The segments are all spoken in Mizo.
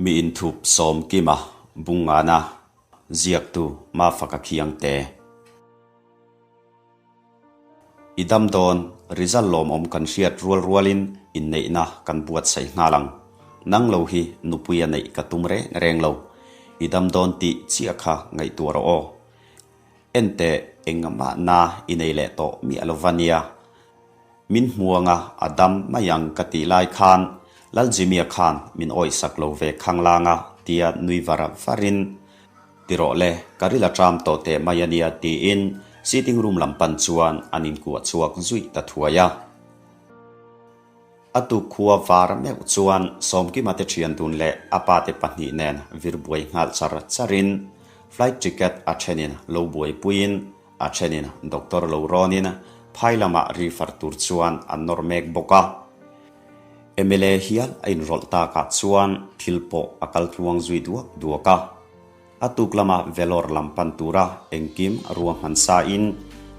Mi inthup Sawmkima Bungngana ziaktu Mafaka Khiangte. I dam dawn, result lawmawm kan hriat rual rualin inneihna kan buatsaih nghal ang. Nang lo hi nupui a neih ka tum reng reng lo. I dam dawn tih chiah kha ngaihtuah rawh aw. Enteh engmah na i nei leh tawh miah lo va nia. Min hmuanga a dam mai ang ka tih lai khan Lal Jimmy-a khan min awihsak lo ve khanglang a tia nui var varin, Ti rawh le, ka ril a ṭam tawh teh mai a nia tiin sitting room lam pan chuan an inkuah chhuak zuih ta thuai a. A tuk khua var meuh chuan Sawmkima te ṭhian dun leh a pa te pahnih nen vir buai nghal char charin flight ticket a ṭhenin lo buaipuiin a ṭhenin doctor lo rawnin phai lamah refer tur chuan an nawr mek bawk a. Mla hial a inrawlh takah chuan thil pawh a kal tluang zui duak duak a. A tuk lama Vellore lam pan tura engkim ruahman sain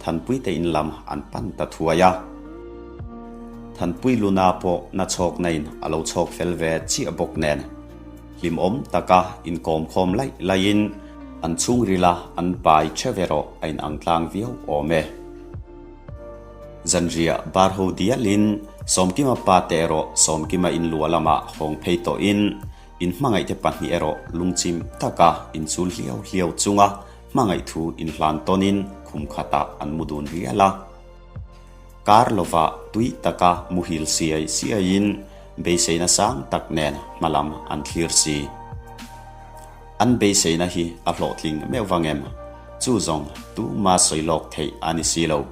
Thanpui te in lam an pan ta thuai a. Thanpui luna pawh na chhawk nain a lo chhawk fel ve chiah bawk nen hlimawm taka inkawm khawm laih laihin an chhungrila an pai theuh erawh a inang tlang viau awm e. Zanriah bar ho dialin Sawmkima pa te erawh Sawmkima inluah lamah hawng phei tawhin In hmangaihte pahnih erawh lungchim taka inchul hliau hliau chunga hmangaih thu inhlan tawnin khum khatah an mu dun rial a. Kar lovah tui taka muhil siai siaiin beiseina sang tak nen hmalam an thlir si. An beiseina hi a hlawhtling meuh vang em? Chu zawng tuma sawi lawk theih a ni si lo.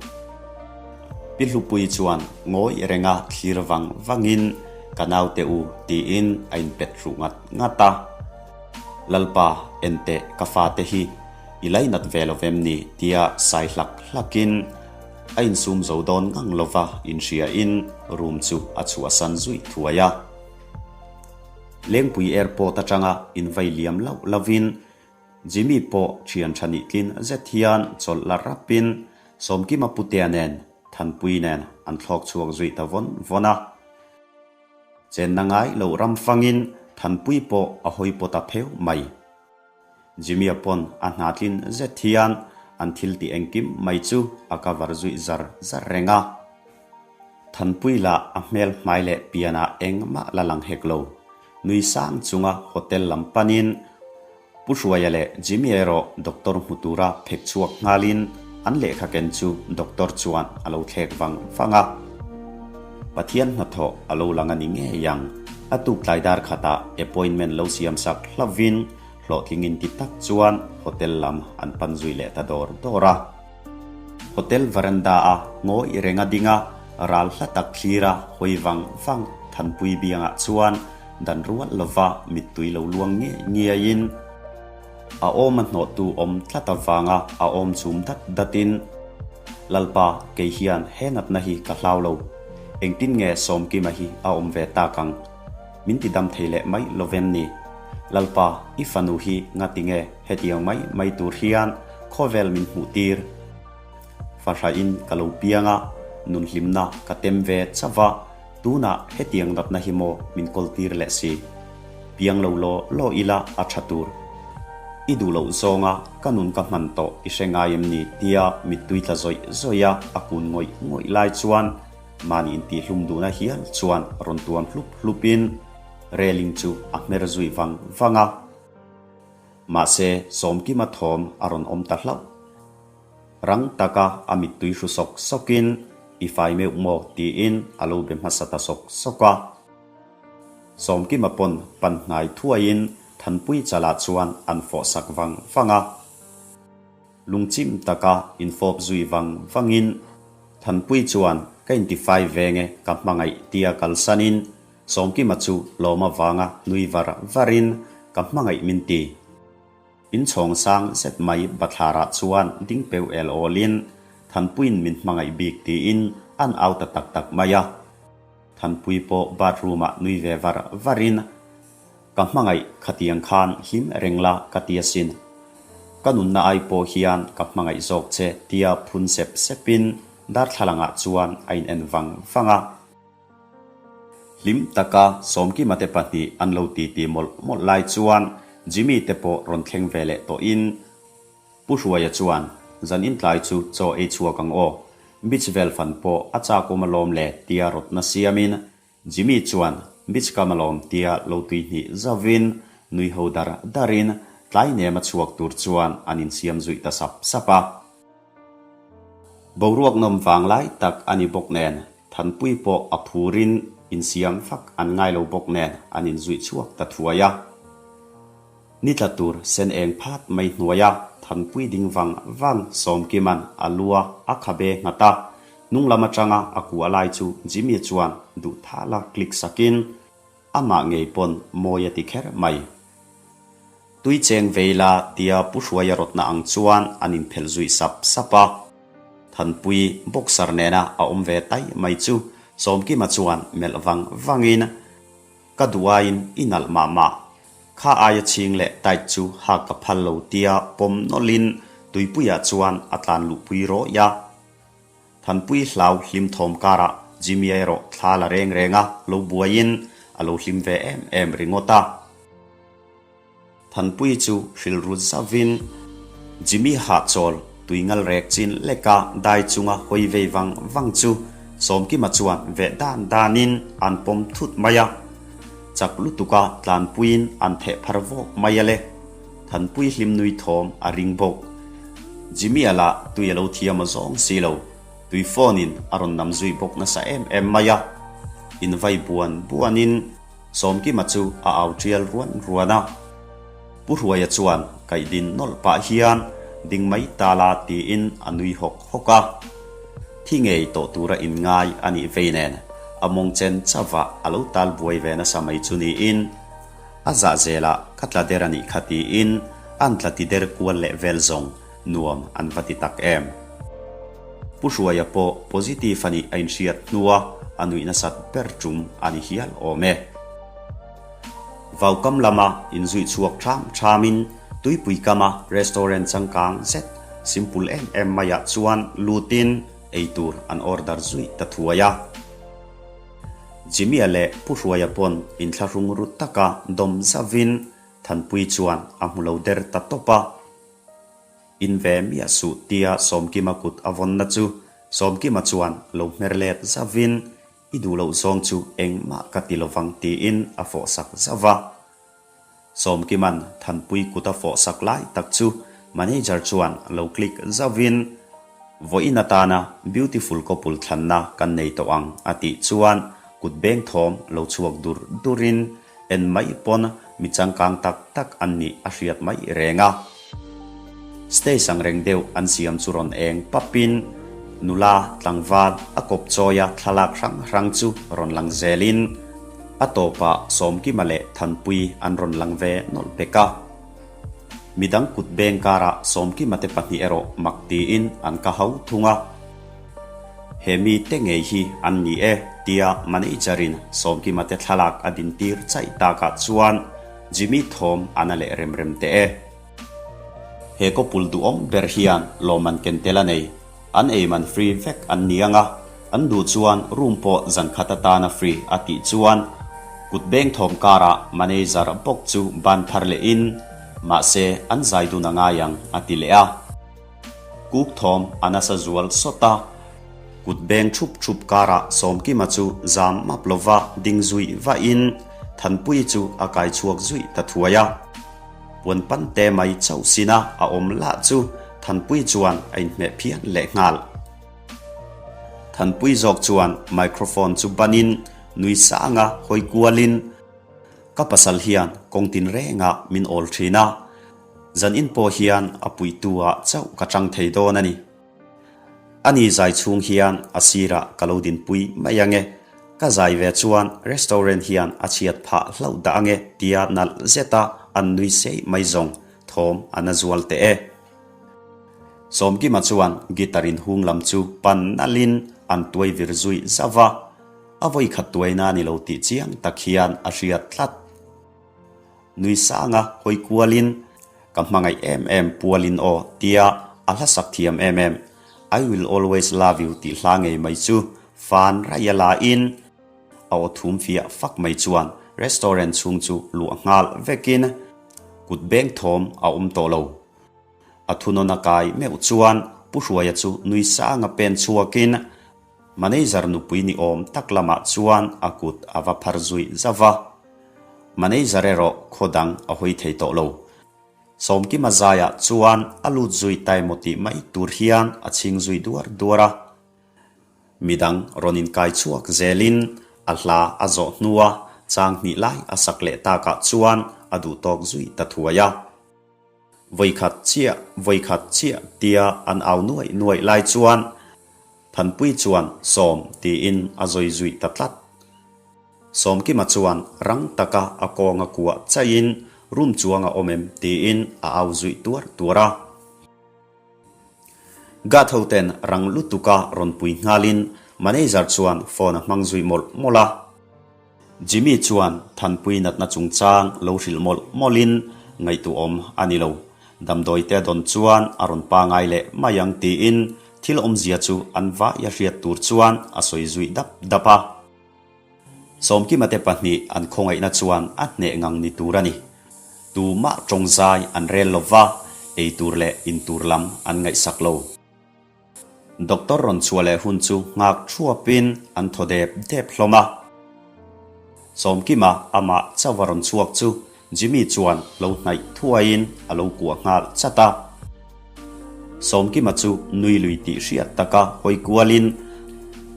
Pi Hlupui chuan ngawi renga thlir vang vangin Ka naute u tiin a inpet ruh ngat ngat a. Lalpa, enteh ka fate hi i lainat ve lo vem ni tia sai hlak hlakin a insum zo dawn ngang lova inhriain room chu a chhuahsan zuih thuai a. Lengpui airport atanga invai liam loh lovin Jimmy pawh thian tha nih tlin zet hian chawlh la rapin Sawmkima Putea nen Thanpui nen an thlawk chhuak zui ta vawn vawn a. Chenna ngai lo ram fangin Thanpui pawh a hawi pawt a pheu mai. Jimmy-a pawn a hna tlin zet hian an thil tih engkim mai chu a cover zui zar zar reng a. Thanpui lah a hmel hmai leh pianah engmah la lang hek lo. Nui sang chunga hotel lam panin Pu Hruaia leh Jimmy erawh doctor hmu tura phek chhuak nghalin an lehkha ken chu doctor chuan a lo thlek vang vang a. Pathian hnathawh a lo lang a ni ngei ang. A tuk tlai dar khatah appointment lo siam sak hlauhin hlawhtling inti tak chuan hotel lam an pan zui leh ta dawr dawr a. Hotel veranda a ngawi reng a ding a, ral hla tak thlir a hawi vang vang Thanpui biangah chuan dan rual lova mittui lo luang ngiai ngiaiin a awm a hnawhtu awm tlat avanga a awm chum dat datin, Lalpa, kei hian he natna hi ka hlau lo. Engtin nge Sawmkima hi a awm ve tak ang? Min ti dam thei leh mai lovem ni? Lalpa, i fanu hi ngati nge hetiang mai mai tur hian khawvel min hmuh tir? Fahrain ka lo piang a, nun hlimna ka tem ve chauh a, tunah hetiang natna hi maw min kawl tir leh si? Piang lo law law ila a tha tur. I duh loh zawnga ka nun ka hman tawh i hre ngai em ni? tia mittui tla zawih zawih a a kun ngawih ngawih lai chuan Mahni intihhlum duhna hial chuan rawn tuam hlup hlupin railing chu a hmer zui vang vang a. Mahse, Sawmkima thawm a rawn awm ta hlauh. Rang taka a mittui hru sawk sawkin, I fai meuh maw? tiin a lo be hmasa ta sawk sawk a. Sawmkima pawn pan hnai thuaiin Thanpui chalah chuan an fawh sak vang vang a. Lungchim taka infawp zui vang vangin Thanpui chuan ka intifai veng e ka hmangaih tia kalsanin Sawmkima chu lawm avanga nui var varin ka hmangaih min ti. Inchhawng sang zet mai bathlarah chuan ding peu el awlin Thanpuiin min hmangaih bik tiin an au ta tak tak mai a. Thanpui pawh bathroom-ah nui ve var varin Ka hmangaih khatiang khan hlim reng la ka ti asin. Ka nunna ai pawh hian ka hmangaih zawk che tia phun sep sepin darthlalangah chuan a in en vang vang a. Hlim taka Sawmkima te pahnih an lo titi mawlh mawlh lai chuan Jimmy te pawh rawn thleng ve leh tawhin Pu Hruaia chuan, Zan intlai chu chaw ei chhuak ang aw. Beach vel fan pawh a chak awm alawm le tia rawtna siamin Jimmy chuan beach kam alawm tia lo tui hnih zauvin nui ho dar darin tlai nem a chhuak tur chuan an insiam zuih ta sap sap a. Boruak nawm vang lai tak a ni bawk nen Thanpui pawh a phurin insiam fak an ngai lo bawk nen an inzuih chhuak ta thuai a. Ni tla tur sen eng phat mai hnuaia Thanpui ding vang vang Sawmkima'n a lua a khabe nghat a, hnung lam atanga a kuah lai chu Jimmy chuan duh thala click sakin amah ngei pawn mawi a ti kher mai. Tui cheng vei la tia Pu Hruaia rawtna ang chuan an inphelh zui sap sap a. Thanpui boxer nena a awm ve tai mai chu Sawmkima chuan melh vang vangin, Ka duhaiin i nalh mah mah. Kha aia chhing leh tight chu hak ka phal lo tia pawm nawlhin tuipuiah chuan a tlan luhpui rawih a. Thanpui hlau hlim thawm karah Jimmy-a erawh thla la reng reng a, lo buaiin a lo hlim ve em em ringawt a. Thanpui chu hrilru zauvin Jimmy hahchawl tui ngal rek chin leka dai chunga hawi vei vang vang chu Sawmkima chuan veh dan danin an pawm thut mai a. Chak lutuka tlanpuiin an theh phar vawk mai a le. Thanpui hlim nui thawm a ring bawk. Jimmy-a lah tui a lo thiam a zawng si lo. Tui phone-in a rawn nam zui bawk nasa em em mai a. Invai buan buanin Sawmkima chu a au tial ruan ruan a. Pu Hruaia chuan kaihdin nawlh pah hian ding mai ta la tiin a nui hawk hawk a. Thi ngei tawh tura inngai a nih vei nen a mawng chen chauhah a lo tal buai ve nasa mai chu niin a zah zelah ka tla der a nih kha tiin an tla ti der kual leh vel zawng nuam an va ti tak em. Pu Hruaia pawh positive a nih a inhriat hnua a nuih nasat ber tum a ni hial awm e. Vaukam lama inzuih chhuak ṭham ṭhamin tuipui kama restaurant changkang zet simple em em maiah chuan lutin eitur an order zuih ta thuai a. Jimmy-a leh Pu Hruaia pawn inthlahrung ru taka dawm zauhin Thanpui chuan a hmu lo der ta tawp a. In ve miah suh tia Sawmkima kut a vawnna chu Sawmkima chuan lo hmer let zauvin I duh loh zawng chu engmah ka ti lovang tiin a fawhsak zauh va. Sawmkima'n Thanpui kut a fawhsak lai tak chu manager chuan lo click zauhin Vawiin atana beautiful couple thlanna kan nei tawh ang a tih chuan kut beng thawm lo chhuak dur durin En mai pawn mi changkang tak tak an nih a hriat mai reng a. Stage ang reng deuh an siam chu rawn eng papin nula tlangval a kawp chawia thlalak hrang hrang chu rawn lang zelin a tawpah Sawmkima leh Thanpui an rawn lang ve nawlh pek a. Midang kut beng karah Sawmkima te pahnih erawh mak tiin an ka hau thung a. He mi te ngei hi an ni e, tia manager-in Sawmkima te thlalak a dintir chaih takah chuan Jimmy thawm a na leh rem rem teh e. He kawpul duhawm ber hian lawmman ken tel a nei. An ei man free vek an ni ang a, an duh chuan room pawh zan khat atana free a tih chuan kut beng thawm karah manager bawk chu ban thar lehin, Mahse, an zai dun a ngai ang, a ti leh a. Kuk thawm a nasa zual sawt a, kut beng thup thup karah Sawmkima chu zam map lova ding zuih vahin Thanpuii chu a kai chhuak zuih ta thuai a. Puan pan te mai chauh sina a awm lah chu Thanpuii chuan a inhmeh phian leh nghal. Thanpuii zawk chuan microphone chu banin nui sanga hawi kualin, Ka pasal hian kawng tin rengah min awl thin a, Zan in pawh hian a puihtu ah chauh ka chang thei dawn a ni. A ni zai chhung hian a sirah ka lo dinpui mai ange, ka zai ve chuan restaurant hian a chhiat phah hlauh dah ange tia nalh zeta an nui sei mai zawng thawm a na zual teh e. Sawmkima chuan guitar in hung lam chu pan nalhin an tuai vir zui zauh va, a vawikhat tuaina a ni lo tih chiang tak hian a hriat tlat. Nui sanga hawi kualin, Ka hmangaih em em pualin aw tia a hla sak thiam em em, I will always love you tih hla ngei mai chu fan raih a la in. A aw thum fiah fak mai chuan restaurant chhung chu luah nghal vekin kut beng thawm a awm tawh lo. A thunawn a kai meuh chuan Pu Hruaia chu nui sanga pen chhuakin manager nupui ni awm tak lamah chuan a kut a va phar zui zauh va. Manager erawh khaw dang a hawi thei tawh lo. Sawmkima zaiah chuan a lut zui ta emaw tih mai tur hian a chhing zui duar duar a. Midang rawn inkai chhuak zelin a hla a zawh hnua chang hnih lai a sak leh takah chuan a duhtawk zui ta thuai a. Vawikhat chiah, vawikhat chiah tia an au nuaih nuaih lai chuan Thanpui chuan Sawm tiin a zawi zui ta tlat. Sawmkima chuan rang taka a kawnga kuah chaihin room chuang a awm em tiin a au zui tuar tuar a. Guard ho ten rang lutuka rawn pui nghalin manager chuan phone a hmang zui mawlh mawlh a. Jimmy chuan Thanpui natna chungchang lo hrilh mawlh mawlhin ngaihtuahawm a ni lo. Damdawi te a dawn chuan a rawn pangai leh mai ang tiin thil awmzia chu an vaia hriat tur chuan a sawi zui dap dap a. Sawmkima te pahnih an khawngaihna chuan a hneh ngang ni tur a ni. Tumah tawngzai an rel lo va, ei tur leh in tur lam an ngaihsak lo. Doctor rawn chhuah leh hun chu nghak thuapin an thaw dep dep hlawm a. Sawmkima amah chauh a rawn chhuak chu Jimmy chuan lo hnaih thuaiin a lo kuah nghal chat a. Sawmkima chu nui lui tih hriat taka hawi kualin,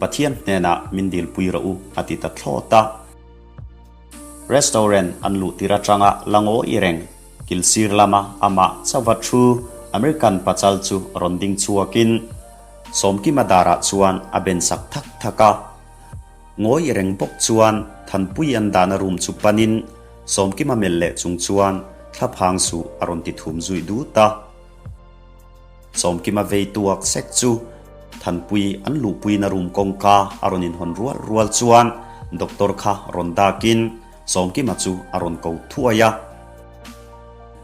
Pathian hnenah min dilpui rawh u a ti ta thlawt a. Restaurant an luh tir atanga la ngawi reng, kil sir lama amah chauha thu American pachal chu rawn ding chhuakin Sawmkima darah chuan a ben sak thak thak a. Ngawi reng bawk chuan Thanpui an dahna room chu panin Sawmkima melh leh chung chuan thlaphang suh a rawn ti thum zui dut a. Sawmkima vei tuak sek chu Thanpui an luhpuina room kawngka a rawn inhawn rual rual chuan doctor kha rawn dakin Sawmkima chu a rawn ko thuai a.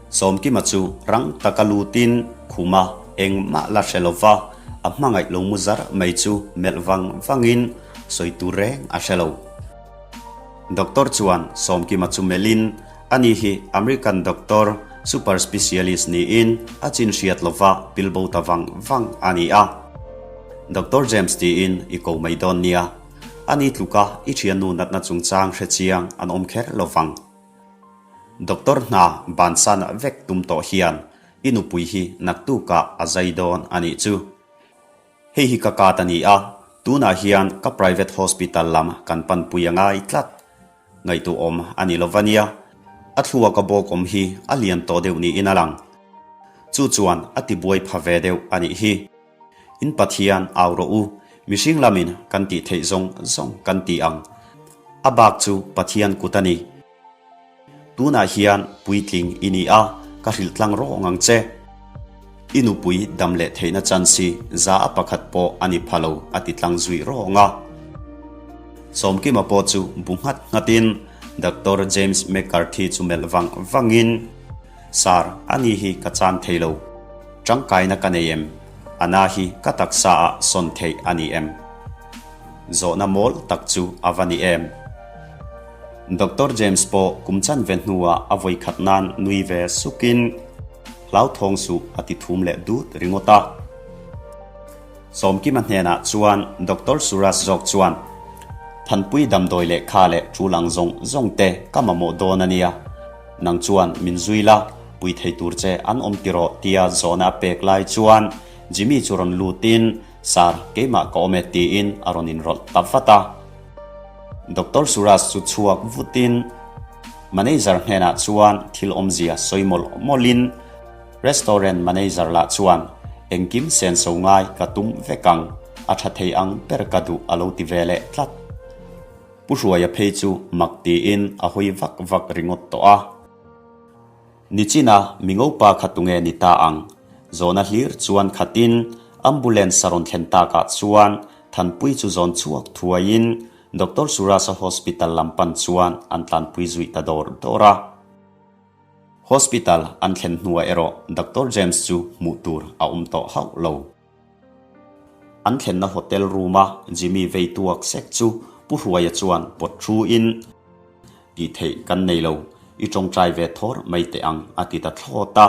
Sawmkima chu rang taka lutin khuma engmah la hre lova a hmangaih lo mu zar mai chu melh vang vangin sawi tur reng a hre lo. Doctor chuan Sawmkima chu melhin ani hi American doctor super specialist niin a chin hriat lova pilbo ta vang vang a ni a. Doctor James tiin i ko mai dawn nia. Ani tluka i thiannu natna chungchang hre chiang an awm kher lovang. Doctor hna bansan vek tum tawh hian i nupui hi naktukah a zai dawn a nih chu. Hei hi ka kat a ni a, tunah hian ka private hospital lam kan panpui a ngai tlat. Ngaihtuahawm a ni lova nia, a thluaka bawk awm hi a lian tawh deuh niin a lang. Chu chuan a tibuai pha ve deuh a nih hi. In Pathian au rawh u, mihring lamin kan tih theih zawng zawng kan ti ang. A bak chu Pathian kut a ni. Tunah hian puitling i ni a, ka hrilh tlang rawng ang che. I nupui dam leh theihna chance hi za a pakhat pawh a ni pha lo a ti tlang zui rawng a. Sawmkima pawh chu bu nghat nghatin Doctor James McCarthy chu melh vang vangin, Sir, ani hi ka chan thei lo. Tangkaina ka nei em? A na hi ka taksa ah sawn theih a ni em? Zawhna mawl tak chu a va ni em? Doctor James pawh kum chan ve hnuah a vawi khat nan nui ve sukin hlauthawng suh a ti thum leh dut ringawt a. Sawmkima hnenah chuan Doctor Suraj zawk chuan, Thanpui damdawi lehkha leh tul ang zawng zawng te ka mamawh dawn a nia. Nang chuan min zui la, pui thei tur che an awm tiraw tia zawhna a pek lai chuan Jimmy chu rawn lutin, Sir, keimah ka awm e tiin a rawn inrawlh ta vat a. Doctor Suraj chu chhuak vutin manager hnenah chuan thil awmzia sawi mawlh mawlhin restaurant manager lah chuan engkim senso ngai ka tum vek ang, a tha thei ang ber ka duh a lo ti ve leh tlat. Pu Hruaia phei chu mak tiin a hawi vak vak ringawt tawh a. Nichina mingopa kha tunge ni ta ang? Zawhna hlir chuan khatin ambulance a rawn thlen takah chuan Thanpui chu zawn chhuak thuaiin Doctor Suraj-a hospital lam pan chuan an tlanpui zui ta dawr dawr a. Hospital an thlen hnuah erawh Doctor James chu hmuh tur a awm tawh hauh lo. An thlenna hotel room-a Jimmy vei tuak sek chu Pu Hruaia chuan pawt thu in, Tih theih kan nei lo, i tawngtai ve thawr mai teh ang a ti ta thlawt a.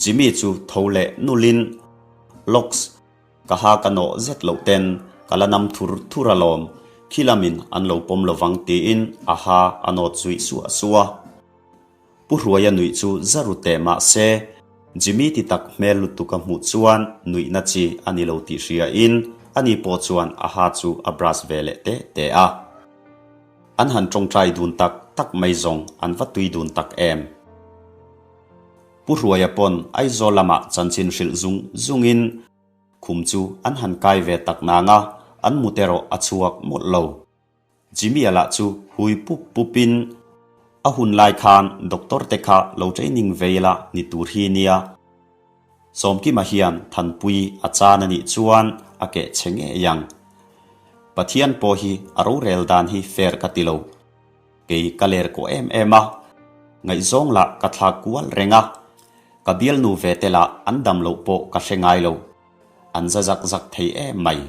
Jimmy chu tho leh nulin, Locks, ka ha ka nawh zet loh ten ka la nam thur thur alawm, khi lamin an lo pawm lovang tiin a ha a nawt zuih suah suah a. Pu Hruaia nuih chu za ru teh mah se, Jimmy ti tak hmel lutuk a hmuh chuan nuihna chi a ni lo tih hria in ani pawh chuan a ha chu a brush ve leh teh teh a. An han tawngtai dun tak tak mai zawng an va tui dun tak em. Pu Hruaia pawn Aizawl lamah chanchin hrilh zung zung in khum chu an han kai ve tak nang a, an mut erawh a chhuak mawlh lo. Jimmy-a lah chu hui pup pupin, A hun lai khan doctor te kha lo training ve ila ni tur hi nia. Sawmkima hian Thanpui a chan a nih chuan a keh che ngei ang. Pathian pawh hi a rorel dan hi fair ka ti lo. Kei ka ler kawh em em a, ngaihzawng lah ka thlak kual reng a, ka bialnu ve te lah an dam loh pawh ka hre ngai lo. An za zak zak thei em mai.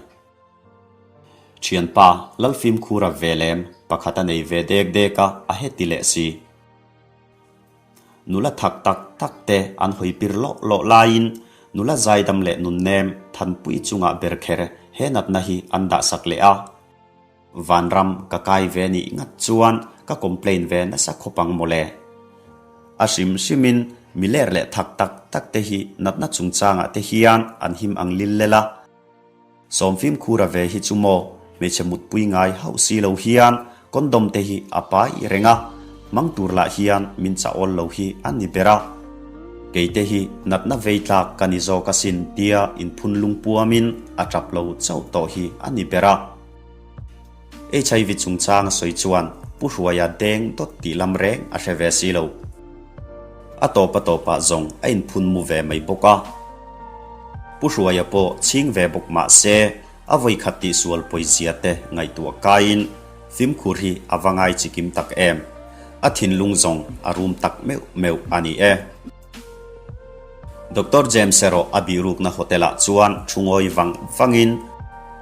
Thianpa Lalfimkhura ve lem pakhat a nei ve dek dek a, a heti leh si. Nula thak tak tak te an hawi pir lawh lawh laiin nula zaidam leh nunnem Thanpui chungah ber kher he natna hi an dahsak leh a. Vanram ka kai ve nih ngat chuan ka complain ve nasa khawp ang mawle. A hrim hrimin mi ler leh thak tak tak te hi natna chungchangah te hian an him ang lil lel a. Sawmfimkhura ve hi chu maw hmeichhe mutpui ngai hauh si lo hian condom te hi a pai reng a, hmang tur lah hian min chah awl lo hi a ni ber a. Kei te hi natna vei tlak ka ni zawk asin tia inphun lungpuamin a tap lo chauh tawh hi a ni ber a. HIV chungchang a sawi chuan Pu Hruaia deng dawt tih lam reng a hre ve si lo. A tawp a tawpah zawng a inphun mu ve mai bawk a. Pu Hruaia pawh chhing ve bawk mah se a vawikhat tihsual pawizia te ngaihtuah kaiin fimkhur hi a va ngai chikim tak em. A thinlung zawng a rum tak meuh meuh a ni e. Doctor James erawh a bihrukna hotel ah chuan thu ngawi vang vangin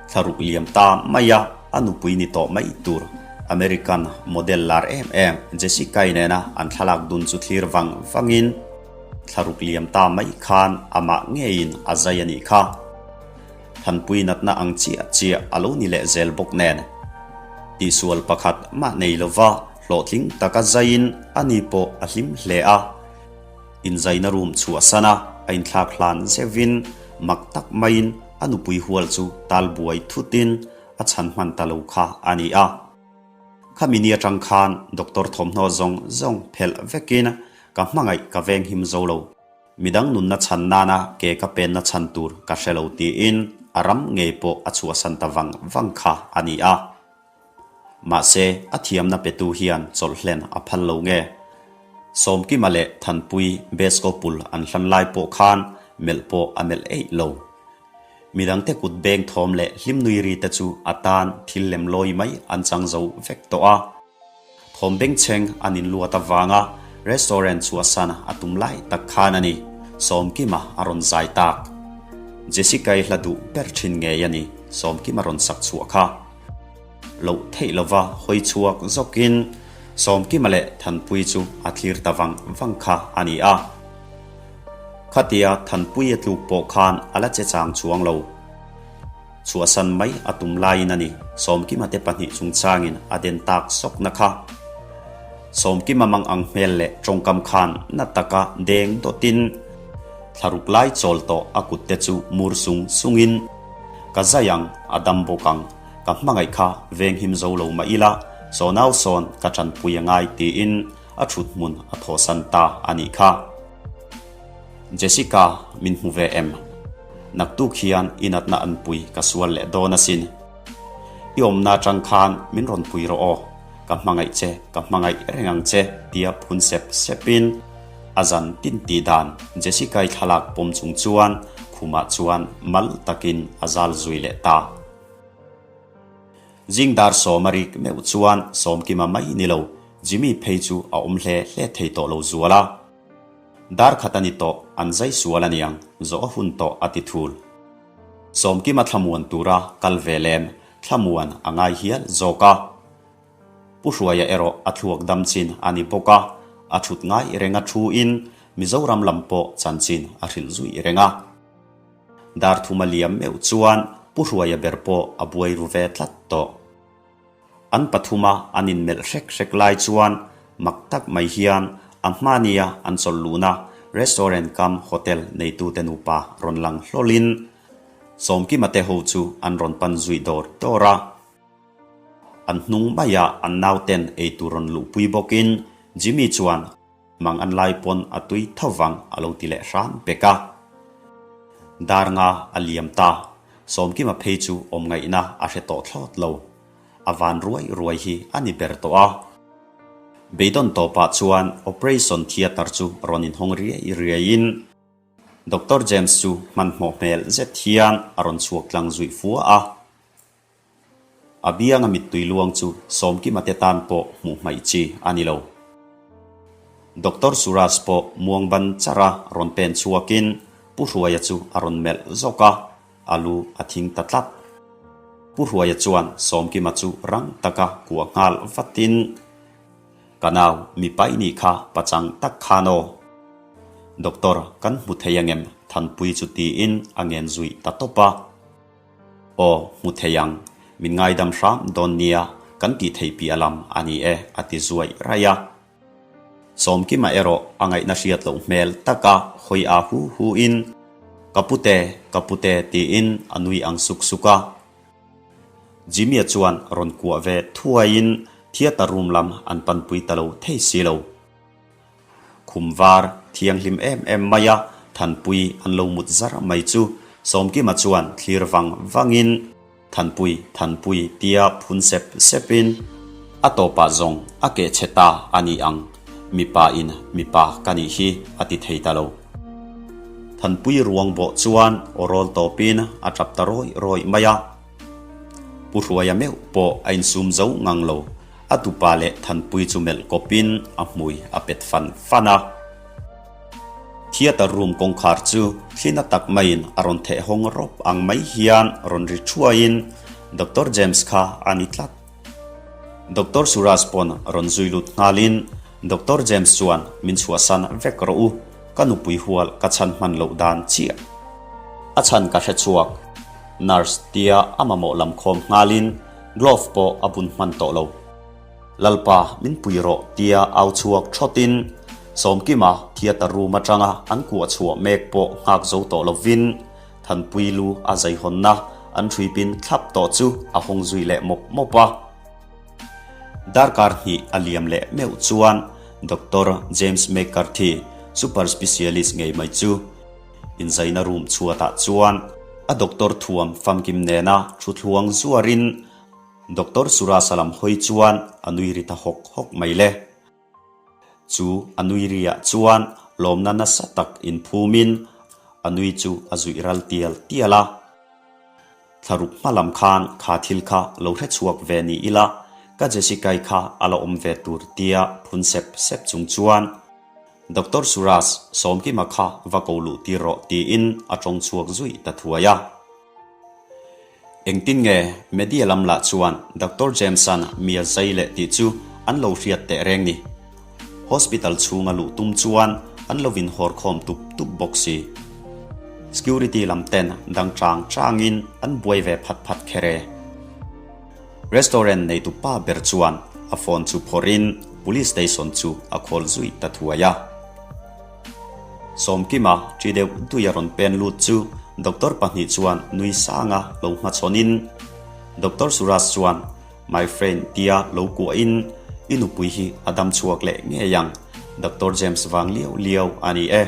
thlaruk liam ta mai a, a nupui ni tawh mai tur American model lar em em Jessica-i nena an thlalak dun chu thlir vang vangin thlaruk liam ta mai khan amah ngeiin a zai a nih kha. Thanpui natna ang chiah chiah a lo ni leh zel bawk nen. Tihsual pakhat mah nei lova hlawhtling taka zaiin ani pawh a hlim hle a. Inzaina room chhuahsan a, a inthlak hlan zeuhin mak tak maiin a nupui hual chu tal buai thutin a chhan hman ta lo kha a ni a. Khami ni atang khan doctor thawmhnaw zawng zawng phelh vekin ka hmangaih ka venghim zo lo. Midang nunna chhan nana ke ka penna chhan tur ka hre lo tiin a ram ngei pawh a chhuahsan ta vang vang kha a ni a. Mahse, a thiamna petu hian chawlh hlen a phal lo nge? Sawmkima leh Thanpui Beskopul an hlan lai pawh khan melh pawh a melh eih lo. Midangte kut beng thawm leh hlim nui ri te chu a tan thil lem lawi mai an chang zo vek tawh a. Thawm bengchheng an inluat avanga restaurant chhuahsan a tum lai tak khan a ni, Sawmkima a rawn zai tak. Jessica-i hla duh ber thin ngei a ni, Sawmkima rawn sak chhuah kha. Loh theih lova hawi chhuak zawkin Sawmkima leh Thanpui chu a thlir ta vang vang kha a ni a. Khatia Thanpui a tluk pawh khan a la che chang chuang lo. Chhuahsan mai a tum laiin a ni Sawmkima te pahnih chungchangin a den tak sawkna kha. Sawmkima mang ang hmel leh tawngkam khan na taka deng dawtin thlaruk lai chawl tawh a kut te chu mur sung sungin ka zai ang, a dam bawk ang, ka hmangaih kha venghim zo lo mah ila sawnau sawn ka tanpui a ngai tiin a thut hmun a thawhsan ta a nih kha. Jessica, min hmu ve em? Naktuk hian i natna an pui ka sual leh dawn asin. I awmna atang khan min rawn pui rawh aw, ka hmangaih che, ka hmangaih reng ang che tia phun sep sepin a zan tin tih dan Jessica-i thlalak pawm chung chuan khumah chuan mal takin a zal zui leh ta. Zing dar sawm a rik meuh chuan Sawmkima mai ni lo, Jimmy phei chu a awm hle hle thei tawh lo zual a. Dar khat a ni tawh, an zai sual a niang, zawh a hun tawh a ti thul. Sawmkima thlamuan tura kal ve lem. thlamuan a ngai hial zawk a. Pu Hruaia erawh a thluak dam chin a ni bawk a, a thut ngai renga thu in Mizoram lam pawh chanchin a hrilh zui reng a. Dar thuma liam meuh chuan Pu Hruaia ber pawh a buai ru ve tlat tawh. An pathuma an inmelh hrek hrek lai chuan mak tak mai hian a hmania an chawlh luhna restaurant kam hotel neitute nupa rawn lang hlawlin Sawmkima te ho chu an rawn pan zui dawr dawr a. An hnung maiah an nauten eitur rawn luhpui bawkin Jimmy chuan Mang an lai pawn a tui tho vang a lo ti leh hram pek a. Dar nga a liam ta, Sawmkima phei chu awm ngaihna a hre tawh thlawt lo. A van ruai ruai hi a ni ber tawh a. Beidawn tawpah chuan operation theatre chu rawn inhawng riai riaiin Doctor James chu hmanhmawh hmel zet hian a rawn chhuak tlang zuih fua a. A bianga mittui luang chu Sawmkima te tan pawh hmuh hmaih chi a ni lo. Doctor Suraj pawh muang ban char a rawn pen chhuakin Pu Hruaia chu a rawn melh zawk a, a lu a thing ta tlat. Pu Hruaia chuan Sawmkima chu rang taka kuah nghal vatin, Ka nau, mipa i nih kha pachang tak khan aw. Doctor, kan hmu thei angem? Thanpui chu tiin a ngen zui ta tawp a. Aw, hmu thei ang. Min ngaidam hram dawn nia, kan tih theih piah lam a ni e, a ti zuai raih a. Sawmkima erawh a ngaihna hriat loh hmel taka hawi a hu hu in, Ka pute, ka pute tiin a nui ang suk suk a. Jimmy-a chuan rawn kuah ve thuaiin theatre room lam an panpui ta lo thei si lo. Khum var thianghlim em em mai a, Thanpui an lo mut zar mai chu Sawmkima chuan thlir vang vangin, Thanpui, Thanpui tia phun sep sepin a tawpah zawng a keh chhe ta a ni ang, mipa in mipa ka nih hi a ti thei ta lo. Thanpui ruang bawh chuan aw rawl tawpin a tap ta rawih rawih mai a. Pu Hruaia meuh pawh a insum zo ngang lo. A tupa leh Thanpui chu melh kawpin a hmui a pet fan fan a. Theatre room kawngkhar chu thlina tak maiin a rawn theh hawng rawp ang mai hian rawn ri thuaiin Doctor James kha a ni tlat. Doctor Suraj pawn rawn zui lut nghalin Doctor James chuan min chhuahsan vek rawh u, ka nupui hual ka chhan hman loh dan chiah. A chhan ka hre chhuak. Nurse tia a mamawh lam khawm nghalin Glove pawh a bun hman tawh lo. Lalpa min pui rawh tia au chhuak thawtin Sawmkima theatre room atanga an kuah chhuah mek pawh nghak zo tawh lovin Thanpui lu a zeihawnna an hrui pin thlap tawh chu a hawng zui leh mawp mawp a. Darkar hnih a liam leh meuh chuan Doctor James McCarthy, super specialist ngei mai chu Inzaina room chhuatah chuan a doctor thuam famkim nena thuthluang zuarin Doctor Surasa lam hawi chuan a nui ri ta hawk hawk mai le. Chu a nui riah chuan lawmna nasa tak inphumin a nui chu a zuih ral tial tial a. Thlaruk hma lam khan kha thil kha lo hre chhuak ve ni ila ka Jessica-i kha a la awm ve tur tia phun sep sep chung chuan Doctor Suraj, Sawmkima kha va ko luh tir rawh tiin a tawng chhuak zui ta thuai a. Engtin nge media lam lah chuan Doctor James-a'n mi a zai leh tih chu an lo hriat teh reng ni. Hospital chhunga luh tum chuan an lo inhawr khawm tup tup bawk si. Security lam ten dang chang changin an buai ve phat phat kher e. Restaurant neitu pa ber chuan a phone chu phawrhin police station chu a call zui ta thuai a. Sawmkima ṭi deuh dui a rawn pen lut chu doctor pahnih chuan nui sanga lo hmachhawnin Doctor Suraj chuan My friend tia lo kuahin i nupui hi a dam chhuak leh ngei ang, Doctor James vang liau liau a ni e.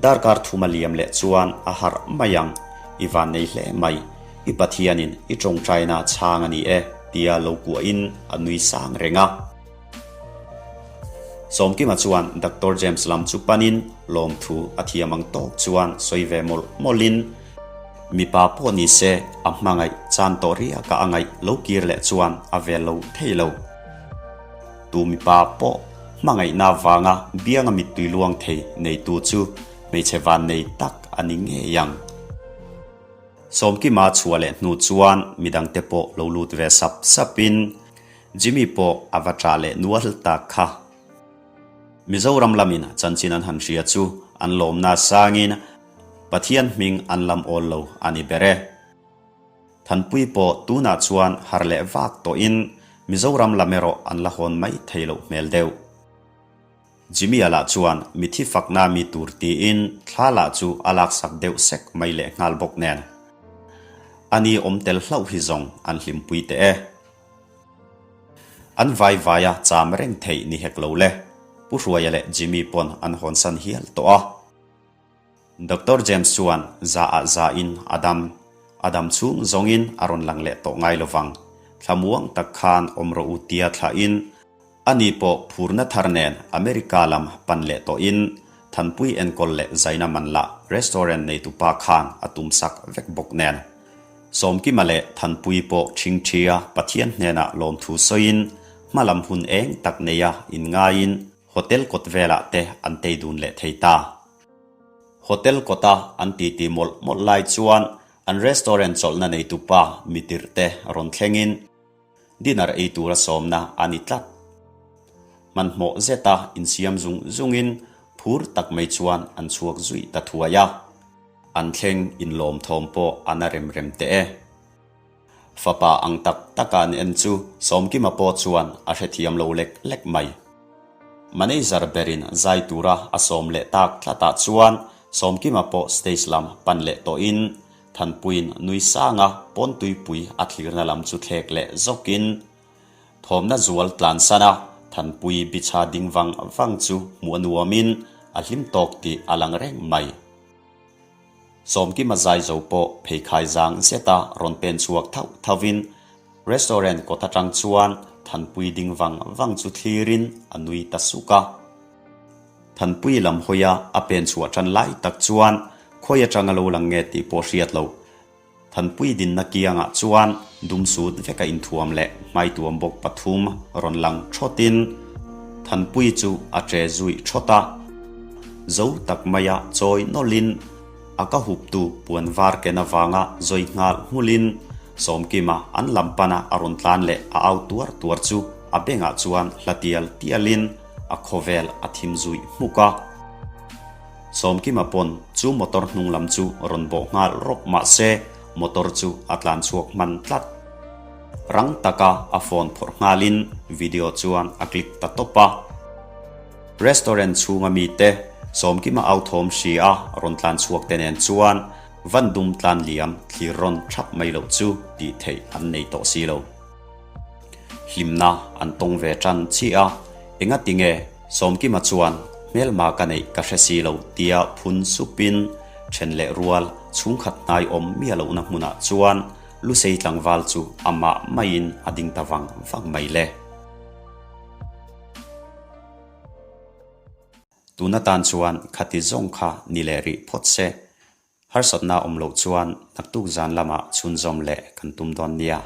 Darkar thuma liam leh chuan a harh mai ang, i van nei hle mai. I Pathianin i tawngtaina chhang a ni e, tia lo kuahin a nui sang reng a. Sawmkima chuan Doctor James lam chu panin lawmthu a thiam ang tawk chuan sawi ve mawlh mawlhin, Mipa pawh ni se a hmangaih chan tawh riaka a ngaih lo kir leh chuan a vel lo thei lo. Tu mipa pawh hmangaihna vanga bianga mittui luang thei neitu chu hmeichhe vannei tak a ni ngei ang. Sawmkima chhuah leh hnu chuan midangte pawh lo lut ve sap sapin Jimmy pawh a va ṭah leh nual tak kha. Mizoram lamin chanchin an han hria chu an lawmna sangin Pathian hming an lam awl lo a ni ber e. Thanpui pawh tunah chuan har leh vak tawhin Mizoram lam erawh an la hawn mai thei loh hmel deuh. Jimmy-a lah chuan mithi fakna mi tur tiin thla lah chu a laksak deuh sek mai leh nghal bawk nen. Ani awm tel hlauh hi zawng an hlimpui teh e. An vai vaia cham reng theih ni hek lo le, Pu Hruaia leh Jimmy pawn an hawnsan hial tawh a. Doctor James chuan za ah za in a dam, a dam chhung zawngin a rawn lang leh tawh ngai lovang, thlamuang tak khan awm rawh u tia thlah in, ani pawh phurna thar nen America lam pan leh tawh in, Thanpui enkawl leh zaina man lah restaurant neitupa khan a tum sak vek bawk nen. Sawmkima leh Thanpui pawh ṭhingṭhia Pathian hnenah lawmthu sawiin, hmalam hun eng tak neia inngaiin hotel kawt velah te an tei dun leh thei ta. Hotel kawta an titi mawlh mawlh lai chuan an restaurant chawlhna neitupa mitirh te rawn thlengin dinner ei tura sawmna a ni tlat. Hmanhmawh zeta insiam zung zungin phur tak mai chuan an chhuak zui ta thuai a. An thleng inlawm thawm pawh a na rem rem teh e. Fapa ang tak taka an en chu Sawmkima pawh chuan a hrethiam lo lek lek mai. Manager berin zai tura a sawm leh tak tlatah chuan Sawmkima pawh stage lam pan leh tawhin Thanpuiin nui sanga pawn tuipui a thlirna lam chu thlek leh zawkin thawmna zual tlansan a Thanpui bicha ding vang vang chu hmuh a nuamin a hlim tawk tih a lang reng mai. Sawmkima zai zo pawh pheikhai zang zeta rawn pen chhuak thauh thauhin restaurant kawt atang chuan Thanpui ding vang vang chu thlirin a nui ta suk a. Thanpui lam hawia a pen chhuah tan lai tak chuan khawi atanga lo lang nge tih pawh hriat loh. Thanpui dinna kiangah chuan dum sut veka inthuam leh hmaituam bawk pathum rawn lang thawtin Thanpui chu a che zui thawt a. Zo tak maia chawi nawlhin a ka huptu puan var ken avanga zawi nghal nghulhin Sawmkima an lam pana a rawn tlan leh a au tuar tuar chu a bengah chuan hla tial tialin a khawvel a thim zui hmuk a. Sawmkima pawn chu motor hnung lam chu rawn bawh nghal rawp mah se motor chu a tlan chhuak hman tlat. Rang taka a phone phawrh nghalin video chuan a click ta tawp a. Restaurant chhunga mite Sawmkima au thawm hri a rawn tlan chhuak te nen chuan van dum tlan liam thlir rawn thap mai loh chu tih theih an nei tawh si lo. Hlimna an tawng ve tan chiah a, engati nge Sawmkima chuan hmelma ka neih ka hre si lo tia phun supin then leh rual chhungkhat hnai awm miah lohna hmunah chuan Lusei tlangval chu amah maiin a ding ta vang vang mai le. Tuna tan chuan khati zawng kha ni leh rih phawt se, harsatna awm loh chuan naktuk zan lamah chhunzawm leh kan tum dawn nia.